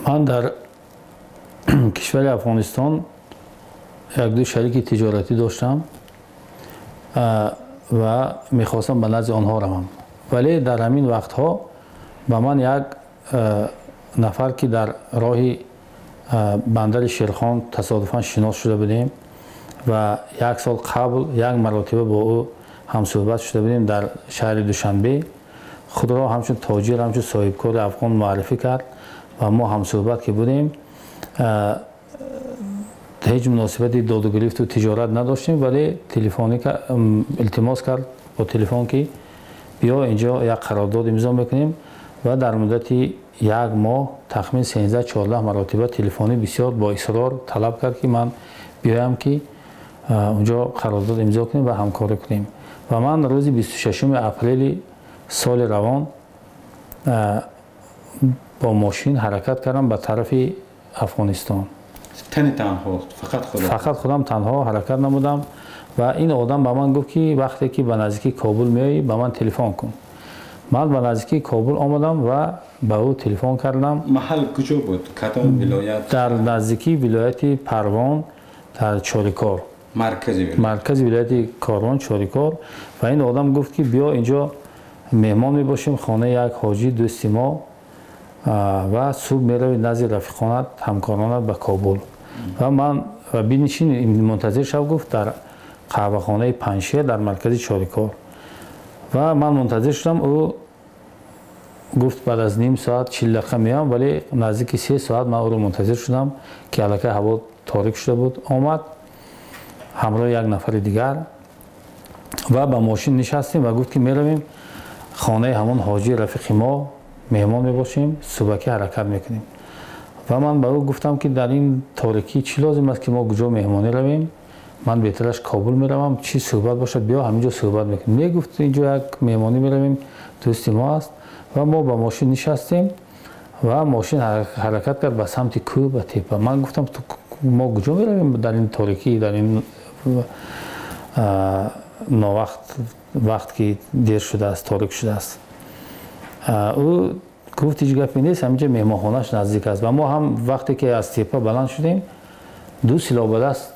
Ман дар кишвари Афғонистон як-ду шарики тиҷоратӣ доштам ва мехостам ба назди онҳо равам. Вале дар ҳамин вақтҳо ба ман як нафар, ки дар роҳи бандари Шерхон тасодуфан шинос шуда будем ва як сол қабл як маротиба бо ӯ ҳамсӯҳбат шуда будем дар шаҳри Душанбе, худро ҳамчун тоҷир, ҳамчун соҳибкори афғон муаррифӣ кард ва мо ҳамсӯҳбат ки будем, ҳеҷ муносибати додугирифту тиҷорат надоштем, вале телефонӣ илтимос кард бо телефон, ки биё инҷо як қарордод имзо мекунем, ва дар муддати як моҳ тахмин 13-14 маротиба телефонӣ бисёр бо исрор талаб кард, ки ман биёям, ки унҷо қарордод имзо кунем ва ҳамкорӣ кунем. Ва ман рӯзи 26 апрели соли равон бо мошин ҳаракат кардам ба тарафи Афғонистон. Тани танҳо, фақат худам? Фақат худам танҳо ҳаракат намудам ва ин одам ба ман гуфт, ки вақте ки ба наздикии Кобул меоӣ, ба ман телефон кун. Ман ба наздикии Кобул омадам ва ба ӯ телефон кардам. Маҳал куҷо буд? Кадом вилоят? Дар наздикии вилояти Парвон, дар Чорикор. Маркази вилоят. Маркази вилояти Корвон, Чорикор. Ва ин одам гуфт, ки биё, инҷо меҳмон мебошем, хонаи як ҳоҷӣ, дӯсти мо, ва субҳ меравӣ назди рафиқонат, ҳамкоронат ба Кобул. Ва ман ва бинишин, мунтазир шав, гуфт, дар қаҳвахонаи Панҷшер дар маркази Чорикор. Ва ман мунтазир шудам. Ӯ гуфт, баъд аз ним соат, 40 дақиқа меоям, вале наздики 3 соат ман ӯро мунтазир шудам, ки аллакай ҳаво торик шуда буд. Омад ҳамроҳи як нафари дигар ва ба мошин нишастем ва гуфт, ки меравем хонаи ҳамон ҳоҷии рафиқи мо, меҳмон мебошем, субҳакӣ ҳаракат мекунем. Ва ман ба ӯ гуфтам, ки дар ин торикӣ чӣ лозим аст, ки мо куҷо меҳмонӣ равем? Ман беҳтараш Кобул меравам, чӣ суҳбат бошад, биё, ҳаминҷо суҳбат мекунем. Не, гуфт, инҷо як меҳмонӣ меравем, дӯсти мо аст. Ва мо ба мошин нишастем ва мошин ҳаракат кард ба самти кӯҳ, ба тепа. Ман гуфтам, мо куҷо меравем дар ин торикӣ, дар ин новақт, вақт ки дер шудааст, торик шудааст? Ӯ гуфт, ҳеҷ гапе нест, ҳаминҷо меҳмонхонааш наздик аст. Ва мо ҳам вақте ки аз тепа баланд шудем, ду силоҳбадаст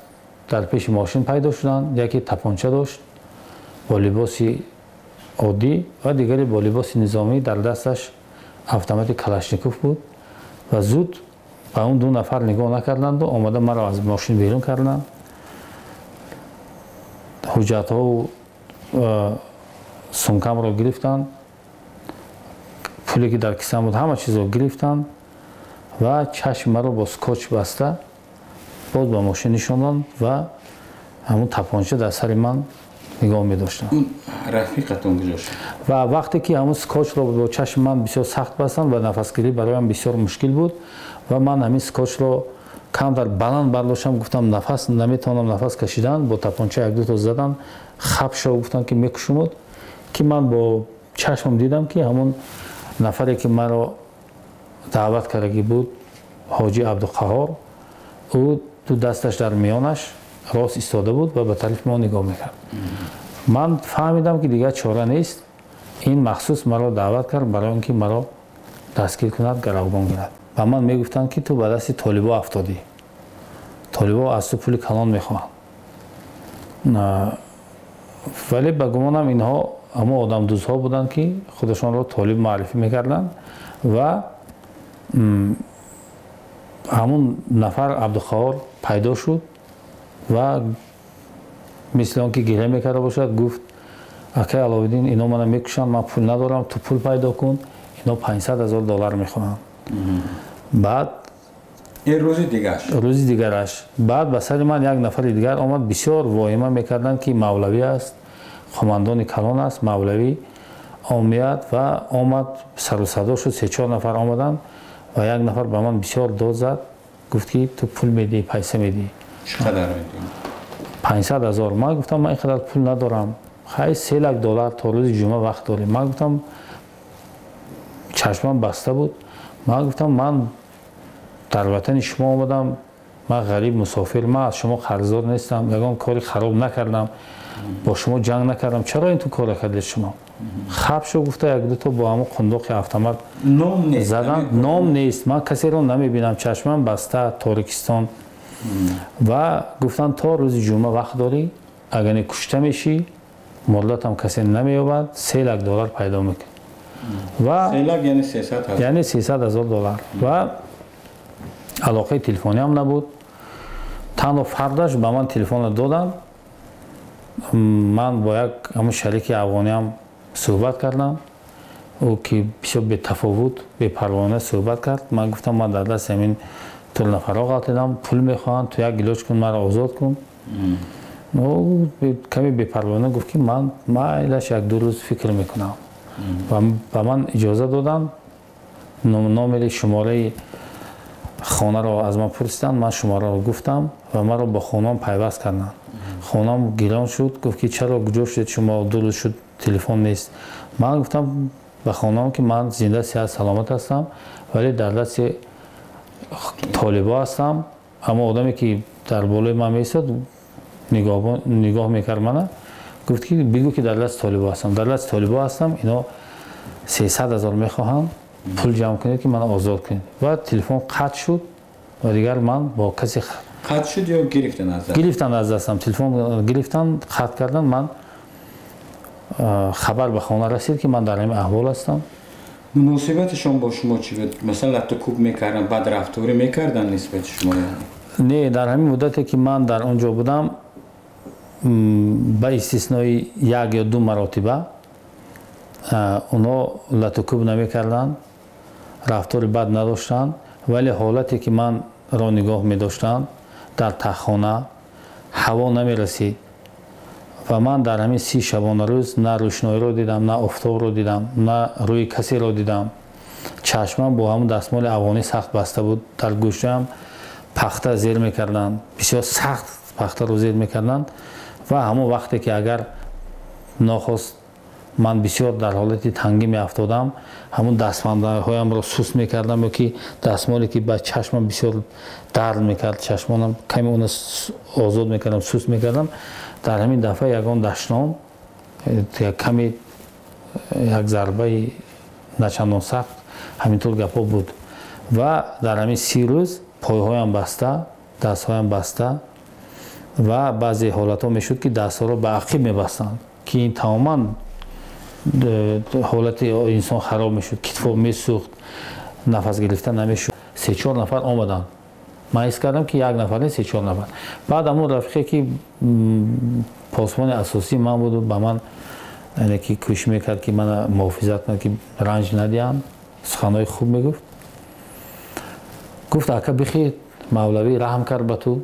дар пеши мошин пайдо шуданд. Яке тапонча дошт бо либоси оддӣ ва дигаре бо либоси низомӣ, дар дасташ автомати Калашников буд. Ва зуд ба он ду нафар нигоҳ накарданду омада маро аз мошин берун карданд, ҳуҷҷатҳову сумкамро гирифтанд, пуле ки дар кисам буд, ҳама чизро гирифтанд ва чашми маро бо скотч баста боз ба мошин нишонданд ва ҳамун тапонча дар сари ман нигоҳ медоштанд. Рафиқатон куҷо шуд? Ва вақте ки ҳамун скотчро бо чашми ман бисёр сахт бастанд ва нафасгирӣ бароям бисёр мушкил буд ва ман ҳамин скотчро камтар баланд бардоштам, гуфтам, нафас наметавонам нафас кашидан, бо тапонча як-дуто задан, хап шав, гуфтанд, ки мекушумуд, ки ман бо чашмам дидам, ки ҳамун нафаре, ки маро даъват кардагӣ буд, ҳоҷи Абдуқаҳор, ӯ ду дасташ дар миёнаш рост истода буд ва ба тарафи мо нигоҳ мекард. Ман фаҳмидам, ки дигар чора нест, ин махсус маро даъват кард барои он ки маро дастгир кунад, гаравгон гирад. Ба ман мегуфтанд, ки ту ба дасти толибо афтодӣ, толибо аз ту пули калон мехоҳанд. Вале ба гумонам, инҳо ҳамон одамдузҳо буданд, ки худашонро толиб муаррифӣ мекарданд. Ва ҳамун нафар Абдуқаҳор пайдо шуд ва мисли он ки гиря мекарда бошад, гуфт: «Акай Аловиддин, ино мана мекушанд, ман пул надорам, ту пул пайдо кун, ино 500 000 доллар мехоҳанд». Баъд ин рӯзи дигараш? Рӯзи дигараш. Баъд ба сари ман як нафари дигар омад, бисёр воҳима мекарданд, ки мавлавӣ аст, қомандони калон аст, мавлавӣ омияд. Ва омад, сару садо шуд, се-чор нафар омаданд ва як нафар ба ман бисёр дод зад, гуфт, ки ту пул медиҳӣ, пайса медиҳӣ. Чӣ қадар медиҳӣ? 500 000. Ман гуфтам, ман ин қадар пул надорам. Хай, 3 лак доллар, то рӯзи ҷумъа вақт дорем. Ман гуфтам, чашмам баста буд, ман гуфтам, ман дар ватани шумо омадам, ман ғариб, мусофир, ман аз шумо қарздор нестам, ягон кори хароб накардам. Бо шумо ҷанг накардам, чаро ин ту кора кардед шумо? Хаб шо гуфта, як дуто бо ҳамон қундоқи автомат задан. Ном нест, ман касеро намебинам, чашмам баста, Торикистон. Ва гуфтанд, то рӯзи ҷумъа вақт дорӣ, агар не кушта мешӣ, мурдатам касе намеёбад, 3 лак доллар пайдо мекунӣ. Ва яъне 300 000 доллар. Ва алоқаи телефониам набуд. Танҳо фардаш ба ман телефонро доданд. Ман бо як ҳамун шарики афғониам суҳбат кардам, ӯ ки бисёр бетафовут, бепарвона суҳбат кард. Ман гуфтам, ман дар дасти ҳамин тул нафарҳо ғалтидам, пул мехоҳанд, ту як илоҷ кун, маро озод кун. Каме бепарвона гуфт, ки ман майлаш, як ду рӯз фикр мекунам. Ва ба ман иҷоза доданд. Номери шумораи хонаро аз ман пурсиданд, ман шумораро гуфтам ва маро бо хонаам пайваст карданд. Хонаам гирон шуд, гуфт, ки чаро, куҷо шудед шумо, 2 рӯз шуд, телефон нест. Ман гуфтам ба хонаам, ки ман зинда, сиҳат, саломат ҳастам, вале дар дасти толибо ҳастам. Аммо одаме, ки дар болои ман меистод, нигоҳ мекард мана, гуфт, ки бигӯ, ки дар дасти толибо ҳастам, дар дасти толибо ҳастам, ино 300 000 мехоҳанд, пул ҷамъ кунед, ки мана озод кунед. Ва телефон қатъ шуд ва дигар ман бо касе Қатъ шуд ё гирифтан аз даст? Гирифтан аз дастам, телефон гирифтан, қатъ кардан. Ман хабар ба хона расид, ки ман дар ҳамин аҳвол ҳастам. Муносибаташон бо шумо чӣ буд? Масалан, латту кӯб мекардан, бадрафторӣ мекардан нисбати шумо? Не, дар ҳамин муддате, ки ман дар он ҷо будам, ба истиснои як ё ду маротиба онҳо латтукӯб намекарданд, рафтори бад надоштанд. Вале ҳолате, ки манро нигоҳ медоштанд дар таххона, ҳаво намерасид ва ман дар ҳамин 30 шабонарӯз на рӯшноиро дидам, на офтобро дидам, на рӯи касеро дидам. Чашмам бо ҳамун дастмоли афғонӣ сахт баста буд. Дар гӯшаам пахта зер мекарданд, бисёр сахт пахтаро зер мекарданд. Ва ҳамон вақте, ки агар нохост ман бисёр дар ҳолати тангӣ меафтодам, ҳамун дастбандаҳоямро суст мекардам ё ки дастмоле, ки ба чашмам бисёр дард мекард, чашмонам каме уна озод мекардам, суст мекардам. Дар ҳамин дафъа ягон дашном, каме як зарбаи начандон сахт, ҳаминтур гапҳо буд. Ва дар ҳамин 30 рӯз пойҳоям баста, дастҳоям баста ва баъзе ҳолатҳо мешуд, ки дастҳоро ба ақиб мебастанд, ки ин тамоман ҳолати инсон хароб мешуд, китфо месӯхт, нафас гирифта намешуд. Се чор нафар омаданд. Ман ҳис кардам, ки як нафар не, се чор нафар. Баъд ҳамун рафиқе, ки посбони асосии ман буду ба ман ки кӯшиш мекард, ки мана муҳофизат кунад, ки ранҷ надиҳанд, суханҳои хуб мегуфт, гуфт: «Ака, бихӣ, мавлавӣ раҳм кард ба ту,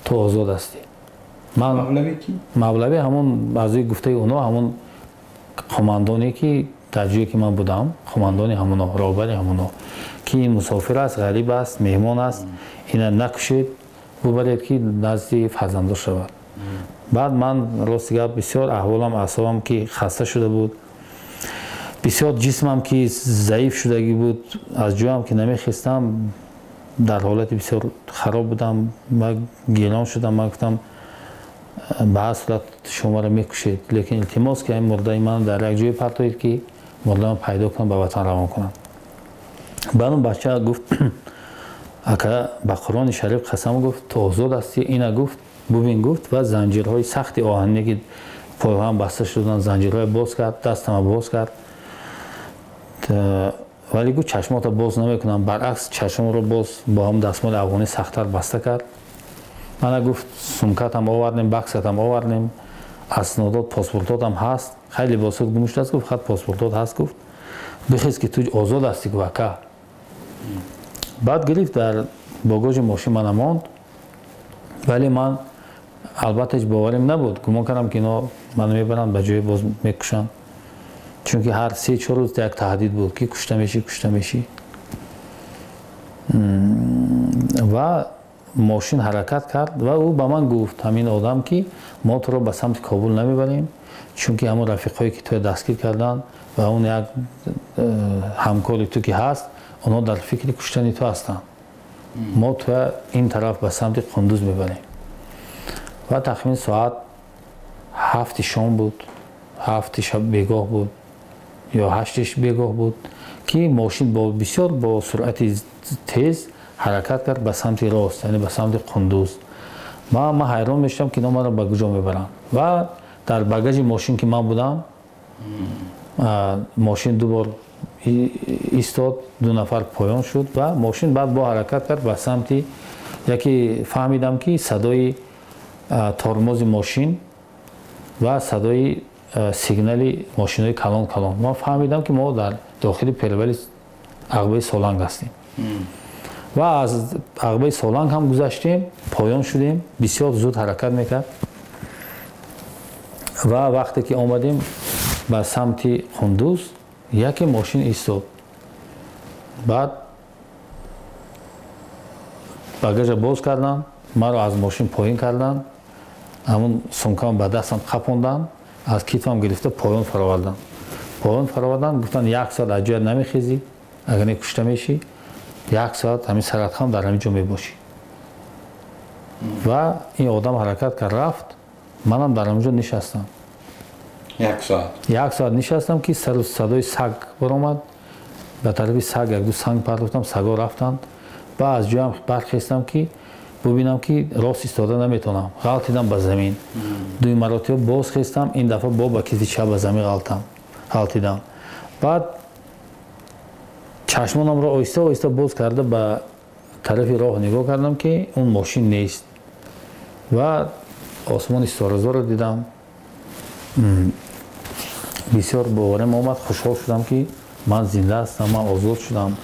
ту озод ҳастӣ». Мавлавӣ ҳамун, аз рӯи гуфтаи онҳо, ҳамун қомандоне, ки дар ҷое, ки ман будам, қомандони ҳамуно, роҳбари ҳамуно, ки ин мусофир аст, ғариб аст, меҳмон аст, ина накушед, бубаред, ки назди фарзандо шавад. Баъд ман, рости гап, бисёр аҳволам, аъсобам ки хаста шуда буд, бисёр ҷисмам ки заиф шудагӣ буд, аз ҷоям ки намехестам, дар ҳолати бисёр хароб будам ва гирон шудам. Ман гуфтам: «Ба ҳар сурат шуморо мекушед, лекин илтимос, ки ин мурдаи ман дар як ҷое партоед, ки мурдаам пайдо кунам, ба ватан равон кунам». Баъд он бача гуфт: «Ака, ба Қуръони Шариф қасам», гуфт, «ту озод ҳастӣ. Ина», гуфт, «бубин», гуфт, ва занҷирҳои сахти оҳанӣ, ки пойҳоам баста шуданд, занҷирҳоя боз кард, дастама боз кард, вале гуфт: «Чашмота боз намекунам». Баръакс, чашмро боз бо ҳам дастмоли афғонӣ сахттар баста кард. Мана, гуфт, сумкатам овардем, баксатам овардем, аснодот, паспортотам ҳаст, хеле либосот гум шудааст, гуфт, фақат паспортот ҳаст. Гуфт: «Бихез, ки ту озод ҳастӣ», гуфт, ака. Баъд гирифт, дар багажи мошин мана монд. Вале ман албатта ҳеҷ боварим набуд, гумон кардам, ки ино мана мебаранд, ба ҷое боз мекушанд, чунки ҳар се чор рӯз як таҳдид буд, ки кушта мешӣ, кушта мешӣ. Ва мошин ҳаракат кард ва ӯ ба ман гуфт, ҳамин одам, ки мо туро ба самти Кобул намебарем, чунки ҳамон рафиқҳое, ки туя дастгир карданд, ва он як ҳамкори ту, ки ҳаст, онҳо дар фикри куштани ту ҳастанд. Мо туя ин тараф, ба самти Қундуз мебарем. Ва тахмин соат 7 шом буд, 7 шаб бегоҳ буд ё 8 бегоҳ буд, ки мошин бо бисёр бо суръати тез ҳаракат кард ба самти рост, яъне ба самти Қундуз. Ман ҳайрон мешудам, ки ино маро ба куҷо мебаранд. Ва дар багажи мошин ки ман будам, мошин 2 бор истод, 2 нафар поён шуд ва мошин баъд бо ҳаракат кард ба самти яке. Фаҳмидам, ки садои тормози мошин ва садои сигнали мошинҳои калон калон. Ман фаҳмидам, ки мо дар дохили перевали Ағбаи Соланг ҳастем. Ва аз Ағбаи Соланг ҳам гузаштем, поён шудем, бисёр зуд ҳаракат мекард. Ва вақте ки омадем ба самти Қундуз, яке мошин истод. Баъд багажа боз карданд, маро аз мошин поён карданд, ҳамун сумкам ба дастам қапонданд, аз китфам гирифта поён фароварданд. Поён фароварданд, гуфтанд: «Як соат аз ҷоят намехезӣ, агар не кушта мешӣ, як соат ҳамин саратхам дар ҳамин ҷо мебошӣ». Ва ин одам ҳаракат кард, рафт, манам дар ҳамин ҷо нишастам. Як соат? Як соат нишастам, ки сару садои саг баромад. Ба тарафи саг як-ду санг партофтам, саго рафтанд. Ба аз ҷоям бархестам, ки бубинам, ки рост истода наметавонам, ғалтидам ба замин. Дуюм маротиба боз хестам, ин дафъа бо ба китфи чап ба замин ғалтидам. Баъд чашмонамро оҳиста оҳиста боз карда, ба тарафи роҳ нигоҳ кардам, ки он мошин нест, ва осмони ситоразорро дидам. Бисёр боварем омад, хушҳол шудам, ки ман зинда ҳастам, ман озод шудам.